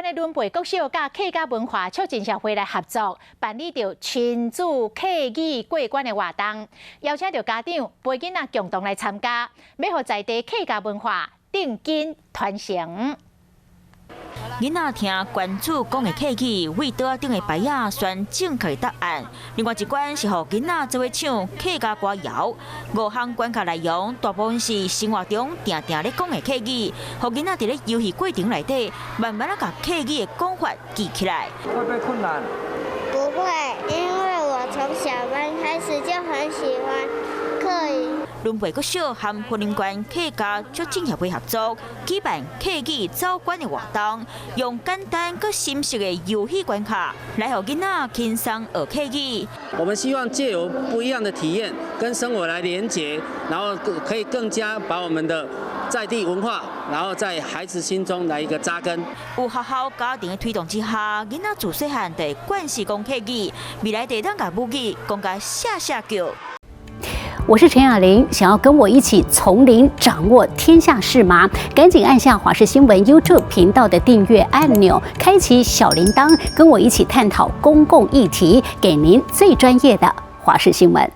縣的崙背國小佮客家文化促進協會來合作，辦理著親子客語過關的活動，邀請著家長陪囡仔共同來參加，欲予在地客家文化定根傳承。囡仔聽關主講的客語，對桌仔頂的牌仔選正確的答案。另外一關是予囡仔做伙唱客家歌謠。五項關卡內容大部分是生活中定定咧講的客語，予囡仔佇咧遊戲過程內底，慢慢仔共客語的講法記起來。會不會困難？不會，因為我從小班開始就很喜歡客語。崙背國小和雲林縣客家促進協會合作，舉辦客語走關的活動，用簡單閣深色的遊戲關卡，來予囡仔輕鬆學客語。我們希望借由不一樣的體驗，跟生活來連結，然後可以更加把我們的在地文化，然後在孩子心中來一個扎根。有學校家庭的推動之下，囡仔自細漢就會慣勢講客語，未來就會當共母語講共聲聲叫。我是陳雅玲，想要跟我一起從零掌握天下事嗎？趕緊按下華視新聞 YouTube 頻道的訂閱按鈕，開啟小鈴鐺，跟我一起探討公共議題，給您最專業的華視新聞。